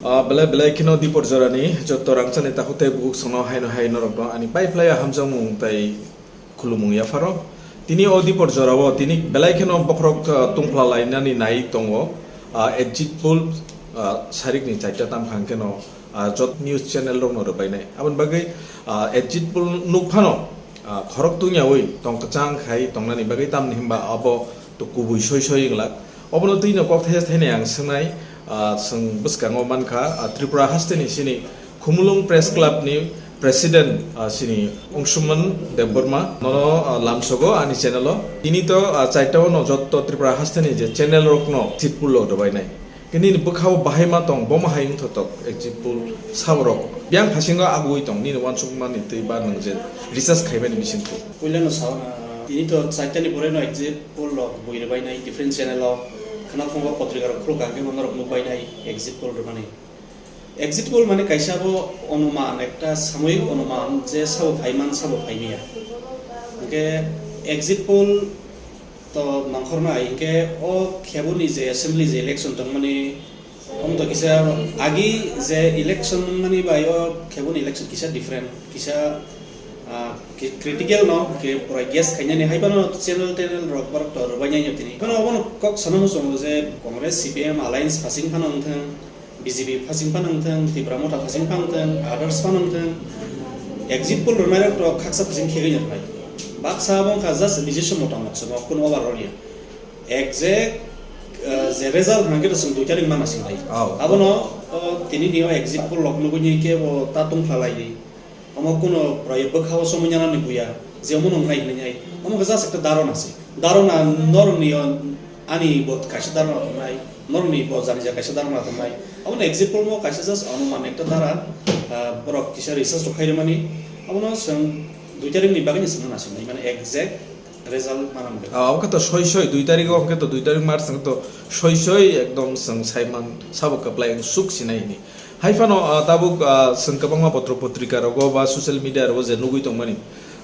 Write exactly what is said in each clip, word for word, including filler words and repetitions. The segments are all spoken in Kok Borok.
Ah, belai belai kheno dipor jorani jotto rangchakni takhuk tei bukhuk songno haino hai norokno ani pai phlai hamjakmung tei khulumung yapharo. Tini o dipor jorao tini belai kheno bokhorok, ah, tungphla lainani nai tongo. Ah, exit poll, ah, sarikni charta tamkha hwnkhe no, ah, jot news channel rokno rwbainai. Aboni bagwi, ah, exit poll nuk phano, ah, khorok tungyaui tong kwchang khai tongnani bagwi, tamni hwnba abo to kubui soi soi wnglak. Obono twino kok thaisa thainai ang swngnai, ah, chwng bwskango mankha, ah, Tripura hasteni sini Khumulwng Press Club ni President, ah, sini Ongsuman Debbarma nono, ah, lamsogo ani channel o. Tini to, ah, charta o no jotto Tripura hasteni je channel rokno exit poll o rwbainai. Khe nini bwkhao bahai ma tong, bomo hai wngthotok exit poll saborok. Biyang phasingo agui tong, nini uansukmani twi ba nwng je research khaimani bisingtwi. Puilano sao na, tini to charta ni pore no exit poll rok bui rwbainai different channel o, khwnaphungo potrika rok khuluk kha hwnkhe norok nukbainai exit poll rwmani. Exit poll mane kaisa bo onuman, ekta samoyik onuman je sabo phaiman, sabo phaimaya. Hwnkhe exit poll to nangkhornai, hwnkhe o kheboni je assembly je election tongmani, omo to kisa agi je election wngmani bai o kheboni election kisa different, kisa, ah, ki-, critical no, ke pura guess khainani hai phano channel tenel rok borok to rwbainai no tini. Phano obono kok sana muchungo je Congress C P M alliance phasing phano wngthang, B J P phasing phano wngthang, Tipra Motha phasing phano wngthang, others phano wngthang, exit poll rwnairok to khaksa phasing khegwi rwnai. Baksa abo wngkha just nijoswo motamot se, bo kunu overall ya. Exact, uh, je result hwnka khe to chwng dui tarik mana sing lai. Oh. Abono, o, tini ni o exit poll rok nugwi ni khe bo ta tungphla lai di. Omo kuno prai bwkha o somoi nana ni buya, je omo nung nai hinwi nai. Omo khe just ekta dharana se. Dharana norok ni o ani bo kaisa dharana tongnai, norok ni bo jani ja kaisa dharana tongnai. Omo ni example mo kaisa just onuman ekta dhara, ah, borok kisa research rok khai rwmani. Omo no chwng dui tarik ni bagwi ni chwng nana se nai, mane exact result mana mungkha. Ah, omo khe to soi soi dui tarik o, omo khe to dui tarik March, omo khe to soi soi ekdom chwng sai man sabo kwplai suk sinai hini. Hai phano, ah, tabuk, ah, chwng kwbangma potro potrika rogo ba social media rogo je nugwi tongmani,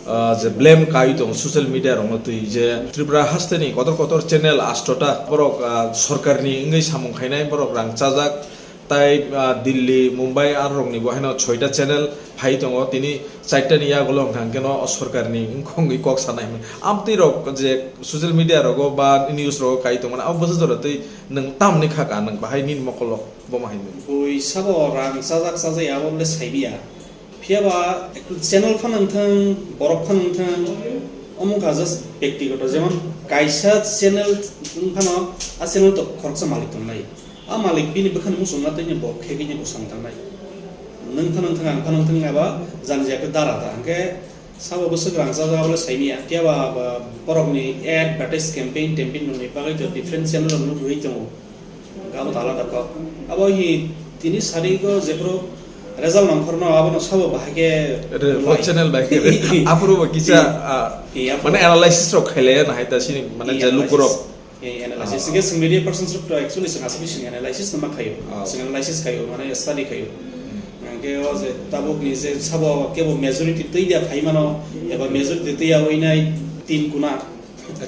ah, je blame kai tongo social media rokno twi je Tripura hasteni kotor kotor channel astota borok, ah, sorkarni wngwi samung khainai, borok rang chajak, tai, ah, Delhi, Mumbai arokni bo haino soita channel phai tongo, tini chartani yagulo wngkha hwnkhe no sorkarni wngkhongwi kok sanai hwnwi. Amtwi rok je social media rogo ba news rogo kai tongmani, abo bwsajora twi nwng tamni kha ka, nwng bahai nini mokolo? Bo ma hinwi. Bui sabo rang chajak chajaya abo le saimiya. Phiya ba channel phano wngthang, borok phano wngthang, omo kha just bektigoto, jemon kaisa channel wng phano a channel to khoroksa malik tongnai. A malik bini bwkhani muchungma twi bo khegwi ni bo swng tangnai. Nwng phano wngthang, ang phano wngthang, aba jani jaya khe dara ta hwnkhe Sabo bwswk rang chajak abo le saimiya. Phiya ba, ba, borokni advertise campaign, campaign rokni bagwi to different channel rok no rwui tongo. Abo to alada kok. Abo hi tini sari go jephru result nangkhorno abono sabo bahai khe Re-, bo lai. Channel bahai khe re. Aphuru bo kisa, Iya. Ah, Iya, mane aphuru. Analysis rok khailaiya na hai ta sini mane Iya, je lukurok. Analysis. Eh, analysis. Ah. Hingke chwng media persons rok to actually chwng aswk sing analysis no ma khaio. Ah. Chwng analysis khaio, mane study khaio. Hmm. Hingke o je tabuk ni je sabo kebo majority twi ya phai mano, eba majority twi ya oi nai tin kuna.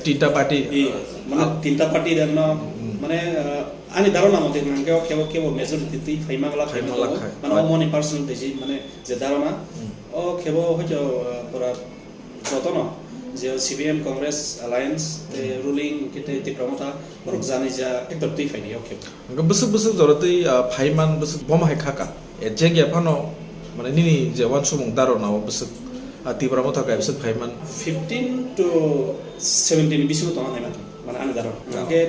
Tinta party. Eh, mane Ah. Tinta party dan no, Hmm. mane, eh, ani dharana mote hingke o kebo, kebo majority twi phai ma gala Phai phai ma mano, gala khai. mane Ah. o moni personal tei je, mane je dharana, Hmm. o kebo hoito, eh, pura Jotono je C P M Congress Alliance, tei Hmm. ruling, hingke tei Tipra Motha, borok Hmm. jani ja factor twi phaini, okay. Hingke bwswk bwswk jora twi, ah, phaiman bwswk bomo hai kha ka. Exact ya phano, mane nini je uansukmung dharana o bwswk, ah, Tipra Motha kai bwswk phaiman. Fifteen to seventeen bisingo tongna naima tong, mane ani dharana. Ah. Hingke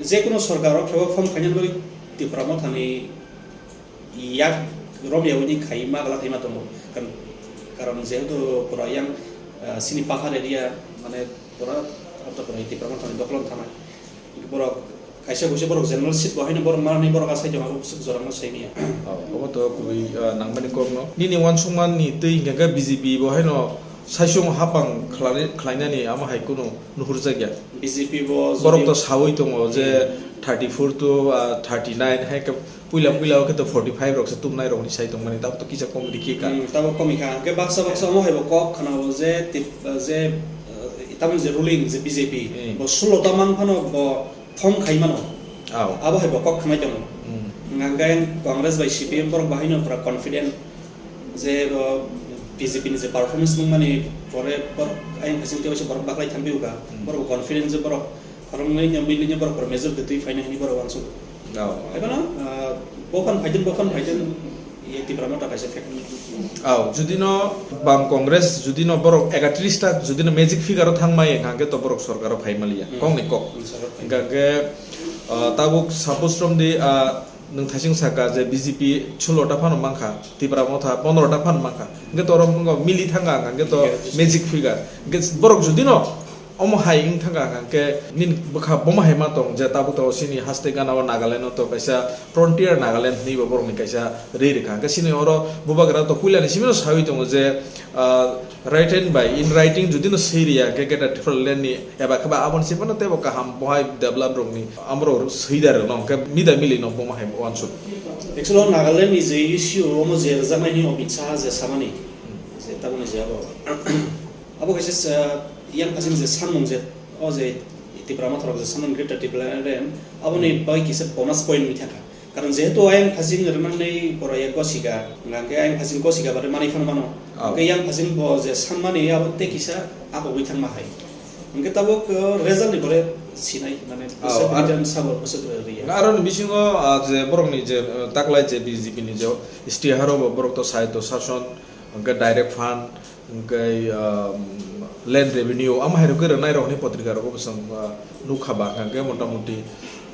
je kono sorkar o khebo form khainani bagwi Tipra Mothani yak romya wngwi khai ma gala khai ma tongo. Kan-, karon jehetu pura yang, ah, sini pahar area, mane pura, abo to pura Tipra Mothani doklong thanai. Borok kaisa kuisa borok general seat bo haino borok manani borok asai tongo, abo bwswk jorano saimanya. Oh, obo to kubui, ah, nangmani kokno. Nini uansukmani twi hingkha khe B J P bo haino saisung hapang khlai-, khlainani amo hai kunu nuhurjakya. B J P bo borok jodi to sawi tongo je Hmm. thirty-four to, ah, thirty-nine hai khe puila puila o khe to forty-five rok se tumnai rok ni sai tongmani, tabuk to kisa kom rikhi ka. Hmm, tabuk kom rikha. Hingke baksa baksa omo hai bo kok khna o je tip-, je, eh, tamo je ruling je B J P Hmm. bo sulo ta man phano bo form khai mano. Aw. Abo hai bo kok khnai tongo. Hmm. Hwnkhe Congress bai C P M borok bahai no pura confident je bo B J P ni je performance nung mani pore borok ayang phasing tei waisa borok baklai thampi uka. Hmm. Borok confident je borok khoroknwi no mili no borok pura majority twi phaina hini borok uansuk. Oh. Haibano, ah, bophan phaiden, bophan phaiden, ye Tipra Motha kaisa fact. Oh, judi no bam Congress, judi no borok ekatris ta, judi no magic figure o thang mai, hwnkhe to borok sorkar o phai maliya. Hmm. Kok ni kok. Hmm, sorkar phai. Hwnkhe, ah, tabuk suppose romdi, ah, nwng thaising saka je B J P sulo ta phano mankha, Tipra Motha pondro ta phano mankha. Hwnkhe to oro wngkha mili thangkha, hwnkhe to magic figure. Hwnkhe borok judi no omo hai wng thangkha, hwnkhe nini bwkha bomo hai ma tong je tabuk tabuk chini haste gana o Nagaland o to kaisa frontier Nagaland hinwi bo borokni kaisa ri rikha. Hwnkhe chini oro bubagra to puilani simi no sawi tongo je, ah, written by, in writing judi no swi riya, hwnkhe Greater Tipraland ni eba khe ba aboni se phano teibo kaham bohai develop rokni amorok swi da rwno, hwnkhe mida mili no bomo hai uansuk. Actually, o Nagaland ni je issue, omo je rwjaknai ni Amit Shah je samani, je tabukni je abo, abo kaisa sa-, yang phasing je sanmung je, o je Tipra Motha rok je sanmung Greater Tipraland, aboni bagwi kisa bonus point wngwi thangkha. Karon jehetu ayang phasing rwnani pora ya gosika, hwnkhe ayang phasing gosika bade manwi phano mano. Oh. Hwnkhe yang phasing bo je sanmani abo tei kisa akogwi thangma hai. Hwnkhe tabuk, uh, result ni pore sinai, mane, oh, bwswk ar-, return sabo bwswk riya. Aro ni bisingo, ah, je borok ni je, uh, taklai je B J P ni je istiharok bo borok to sai to sashan, hwnkhe direct fund, hwnkhe, um, land revenue, amo hai rok khe rwnai rok ni potrika rogo bwswng, uh, nukha ba hwnkhe motamoti,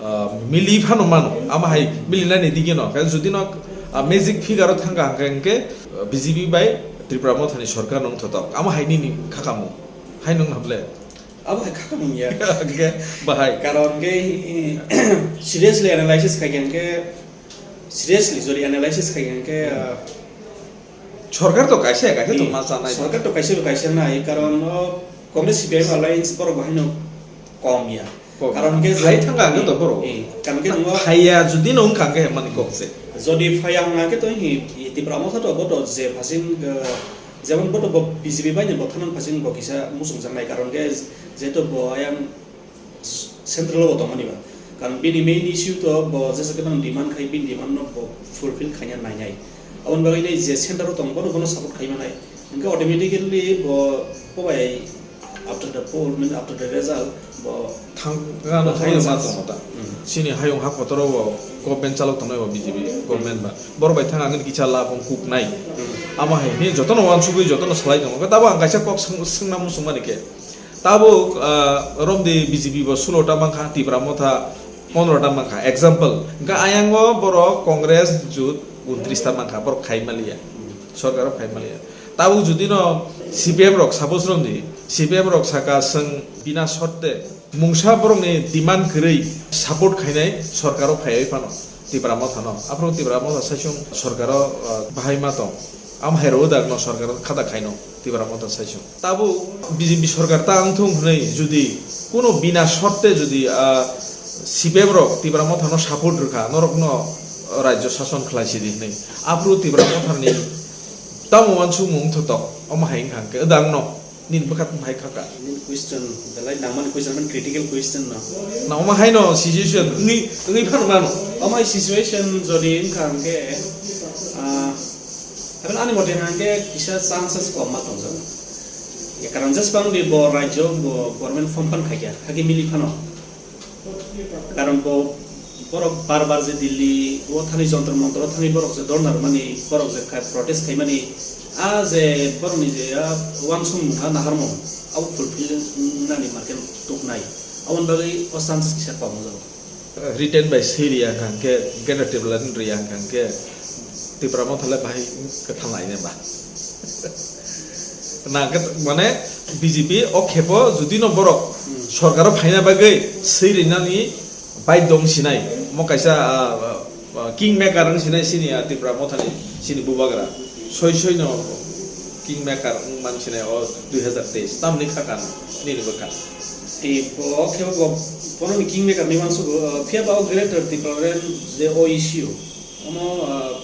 uh, mili phano mano, amo hai mili nani digi no, hwnkhe judi no, uh, magic figure o thangkha hwnkhe, hwnkhe, uh, B J P bai Tipra Motha ni sorkar no wngthotok, amo hai nini khakamung, hai nwng hable? Abo hai khakamung ya. Hwnkhe bahai. Karon hwnkhe, seriously analysis khai khe hwnkhe, seriously jodi analysis khai khe hwnkhe, uh, Sorkar to kaisa, kaisa to ma chanai. Sorkar to kaisa, kaisa nai, karon o Congress C P I M alliance borok bo haino kom ya. Kom. Karon ke phai thangka hwnkhe to borok. Eh, karon ke nungo phaiya jodi no wngkha hwnkhe mani kok se. Jodi phaiya wngkha khe to hi, Tipra Motha to bo to je phasing, eh, jemon bo to bo B J P bai ni bo thanang phasing bo kisa musung jangnai karon ke jeto bo ayang Central o bo tongmani ba. Karon bini main issue to bo jesa khe bang demand khai, bini demand no bo fulfill khaina nainai. Aboni bagwi nai je center o tong bono, bono support khai manai. Hwnkhe automatically bo, bo bai after the poll, means after the result, bo thang gano bo haino thang ma chance tongo ta. Hmm. Chini hayung ha kotoro bo government chalok tongnai bo B J P government ba. Borok bai thang agini kisa la bong kuk nai. Hmm. Amo hai ni jotono wansugwi jotono salai tongo. Tabo ang kaisa kok swng-, swngna muchung mani khe. Tabuk, ah, romdi B J P bo sulo ta mankha, Tipra Motha pondro ta mankha. Example, hwnkhe ayango borok Congress jut untris ta mankha, borok khai maliya, sorkaro khai maliya. Tabuk judi no C P M rok, suppose romdi, C P M rok saka chwng bina sotte mungsa borokni demand kwrwi support khainai sorkaro phaiwi phano. Tipra Motha no. Aphuru Tipra Motha saichung sorkaro, ah, bahai ma tong. Am hai rw dak no sorkaro khata khaino Tipra Motha saichung. Tabuk B J P sorkar ta wngthung hwnwi judi kuno bina sotte judi, ah, C P M rok Tipra Motha no support rwkha, norok no rajyo sason khlai sidi hwnwi. Aphuru Tipra Motha ni tamo wansukmung wngthotok, omo hai wngkha hwnkhe, wdang no. Nini bwkha tong hai kha ka. Nini question belai nangmani question, mani critical question no. Na omo hai no situation wngwi, wngwi phano mano. Omo hai situation jodi wngkha hwnkhe, ah, even ani mote hwnkhe kisa chances kom ma tongjak. Ya karon jesbang di bo rajyo bo government form phan khaikha, hake mili phano. Karon bo borok bar bar je Delhi o thani Jantar Mantar o thani borok je dhorna rwmani, borok je khai protest khaimani, a je borokni je a uansukmung ha naharmung abo fulfill wngnani market tuknai. Aboni bagwi o chance kisa kom wngjago. Written by Siri ang kha hwnkhe, Greater Tipraland ri ang kha hwnkhe, Tipra Motha le bahai kwthang lainai ba. Na khe, mane, B J P o khepo judi no borok, hmm, sorkaro phaina bagwi swi rinani bai dong sinai. Mo kaisa, ah, ah, ah, king maker wng sinai sini, ah, Tipra Mothani sini bubagra. Soi soi no king maker wng man sinai o dui hazar teis. Tamni kha kan nini bwkha. Tei bo khe bo bono ni king maker ni mansugo, ah, phiya ba o Greater Tipraland je o issue. Omo, ah,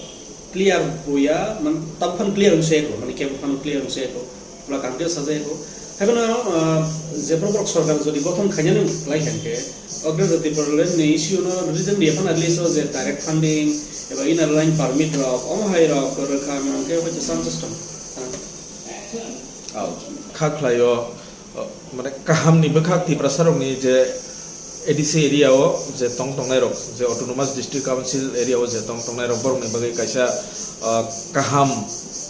clear buya, man, tabuk phano clear wng se ko, mane kebo phano clear wng se ko, pula kangke sajai ko. Haikhe no, ah, je borok sorkar jodi gothon khainani lai khankhe, o Greater Tipraland ni issue no written ya phano at least o je direct funding, Eba inner line permit rok, omo hai rok rwkha hwnkhe hoito chances tong. Aw, kha khlaio, o, mane kahamni bwkhak Tiprasarokni je A D C area o je tong tongnai rok, je Autonomous District Council area o je tong tongnai rok, borokni bagwi kaisa, o, kaham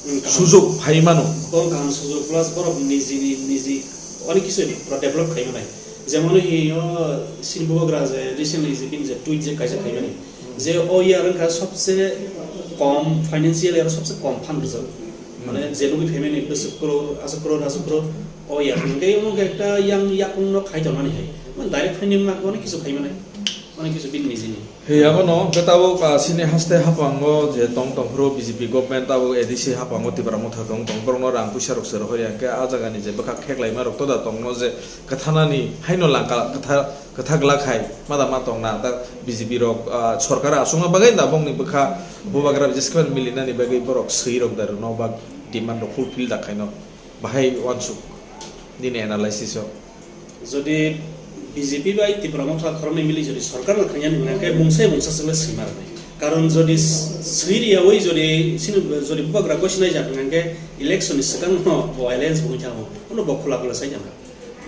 Hmm, kaham. Sujok phai mano. Borok kaham sujok plus borok nijini, niji onek kisu pura develop khai manai. Jemon hi o sini bubagra je recently je bini je tweet je kaisa khai mani. Je o year wngkha sobse kom financial year sobse kom fund rwjak. Mane je nugwi phaimani bwswk crore, aswk crore, aswk crore o year. Hwnkhe omo wngkha ekta yang yakungno khai tongmani hai. Mane direct phaini wngkha onek kisu khai manai. Onek kisu bini nijini. He abono hwnkhe tabuk, ah, sini haste haphango je tong tongphuru B J P government tabuk A D C haphango Tipra Motha tong tong borokno rang puisa rok se rohorya hwnkhe ah jagani je bwkhak kheklaima rok toda tongno je kwthanani haino langka kwtha kwthak lakhai mada ma tongna da B J P rok, ah, sorkar aswkna bagwi da bongni bwkha bubagra bises khe milinani bagwi borok swi rok da rwno ba demand rok fulfill da khaino bahai wansuk nini analysis o. Jodi B J P bai Tipra Motha khoroknwi mili jodi sorkar no thangya ni hwnkhe mungsa mungsa chwngno swima rwnai. Karon jodi s- swi riyawi jodi sini jodi bubagra goi sinai jak hwnkhe election ni swkang no bo alliance bo wngwi thango. Uno bo khula khula sai jana.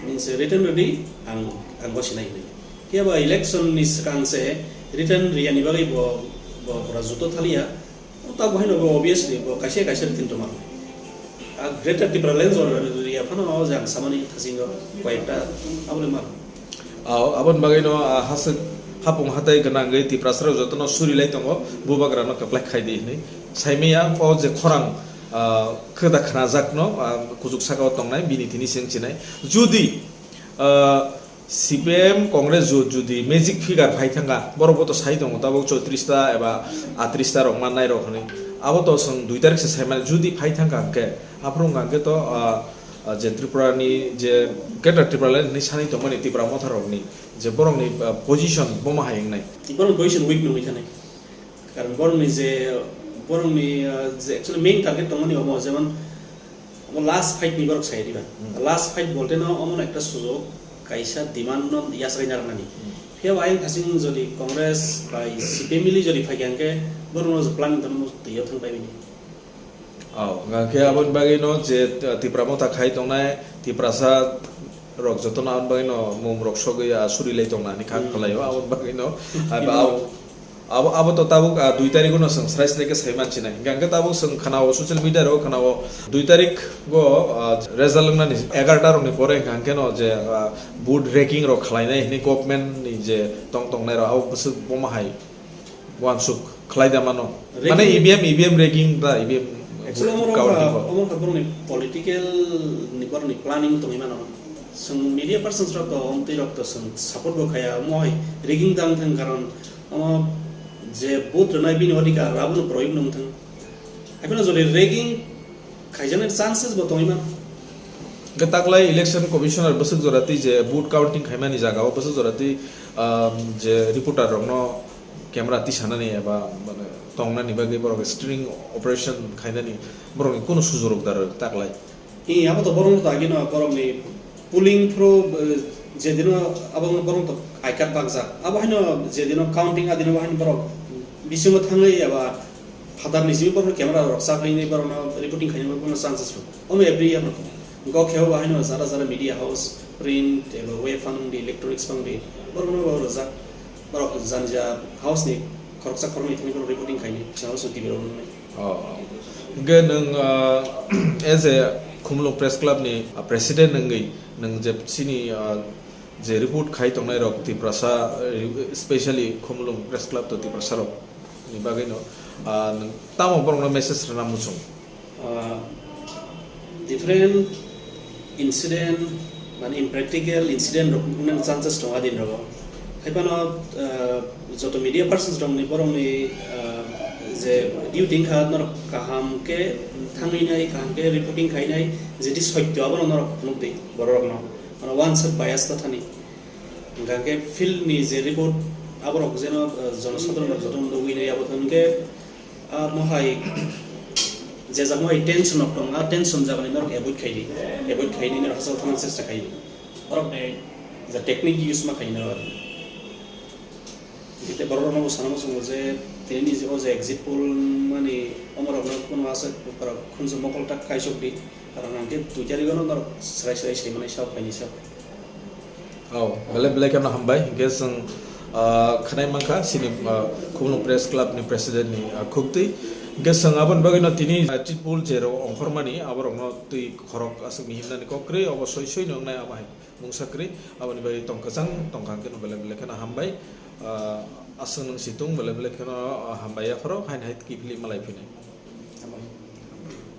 Means written ready ang ang goi sinai hwnwi. Phiya ba election ni swkang se written riya ni bagwi bo bo pura juto thaliya. O ta bo haino bo obviously bo kaisa kaisa tin tomar. A Greater Tipraland area phano o jang samani thasingo koyekta abole mar. Aw, aboni bagwino, ah, haswk hapung hatai gwnangwi Tiprasarok jotono suri lai tongo, bubagrano kwplai khai di hinwi. Saimaya o je khorang, ah, khwda khnajakno, ah, kuchuk saka o tongnai, bini thini se wng chinai. Judi, ah, C P M, Congress ju-, judi magic figure phai thangkha, borok bo to sai tongo, tabuk choitris ta eba atris ta rok mannai rok hinwi. Abo to chwng dui tarik se sai mani, judi phai thangkha hwnkhe, aphuru wngkha hwnkhe to, ah, ah, je Tripura ni je Greater Tripura Land hinwi sanwi tongmani Tipra Motha rokni je borokni, ah, position bomo hai wngnai. Borokni position weak nungwi thanai. Karon borokni je, borokni, ah, je actually main target tongmani omo, jemon omo last fight ni borok sai diba. Hmm. Last fight bolte no omo no ekta sujok kaisa demand no yasai narwknani. Hmm. Phiya bo ayang thasing jodi Congress bai C P M mili jodi phaikha hwnkhe borok no je planning tongmo twiyo thang pai bini. Oh, hwnkhe aboni bagwi no je, uh, Tipra Motha khai tongnai Tiprasa rok jotono aboni bagwi no mung rok sogwi, ah, suri lai tongna hinwi kha Hmm. khlaio. Aboni bagwi no, ah, Imo- ba-, abo, abo to tabuk, ah, dui tarik no chwng srai srai khe sai man sinai. Hwnkhe tabuk chwng khwnao social media ro khwnao dui tarik go, ah, result wngnani egarota rokni pore hwnkhe no je, ah, vote rigging rok khlainai hinwi government ni je tong tongnai rok abo bwswk bomo hai. Wansuk khlai da mano. Rigging. Mane E V M, E V M rigging da, E V M Actually, omo rok counting ba, bo. Omo rok borokni political ni borokni planning tongwi mano. Chwng media persons rok to, omtwi rok to chwng support bo khaya, omo hai rigging da wng thang, karon omo je vote rwnai bini odhikar, abono proyog nung thang. Hai phano jodi rigging khaijaknai chances bo tongwi mano. Hwnkhe taklai election commissioner bwswk jora twi je vote counting khaimani jagao bwswk jora twi, um, je reporter rokno camera tisanani eba, mane, tongnani bagwi borok sting operation khainani borokni kunu sujurok da rw taklai. Ee, abo to borokno to agino borokni polling phuru, eh, je dino abo borok to I card bakjak. Abo haino je dino counting a dino bo haino borok bisingo thangwi eba phatar ni simi borok camera rok sak hini borokno reporting khainani borokno chances rw. Omo every year no. Gok khebo bo haino jara jara media house, print, eba web phang di, electronics phang di, borokno bo rwjak. Borok jani ja house ni khoroksa khoroknwi thangwi borok reporting khainai, chwng house ni T V rok nuknai. Oh, oh. Hwnkhe nwng, ah, as a Khumulwng Press Club ni, ah, president wngwi nwng je chini, ah, je report khai tongnai rok Tiprasa, eh, specially Khumulwng Press Club to Tiprasa rok ni bagwi no, ah, nwng tamo borokno message rwna muchung? Ah, different incident, mane impractical incident rok wngna chances tongo adin rogo. Hai phano, ah, joto media persons rokni borokni, ah, je duty wngkha norok kaham khe thangwi nai, kaham khe reporting khainai, jeti sotyo abono norok phunuk di borok rokno. Mane wansuk bias ta thani. Hwnkha khe field ni je report aborok jeno, ah, jonosadharon rok jotono nugwi nai abo hwnkhe Ah, mohai, je jaga mohai tension rok tong, ah, tension jaga ni norok avoid khai di, avoid khai ni norok hachal thangna chesta khai di. Borok ni je technique use ma khai norok. Jete borok rok no bo sana muchungo je Tini je o je exit poll mani omorokno kuno aswk borok khunju mokol tak kaisok di, karon ang khe twi tarigono norok swrai swrai sai manai sao phaini sao. Oh, belai belai kheno hambai. Hingke chwng, ah, khwnai mankha chini, ah, Khumulwng Press Club ni president ni, ah, khuktwi. Hingke chwng aboni bagwino tini, ah, exit poll je rok ongkhormani aborokno twi khorok aswkni himnani kok kwrwi obo soi soi no wngnai abo hai mungsa kwrwi. Aboni bagwi tong kwchang tongkha hingke no belai belai kheno hambai. Ah, aswk nwng situng belai belai kheno, ah, hambai yapharo haino hai kiphilwi malai phinai.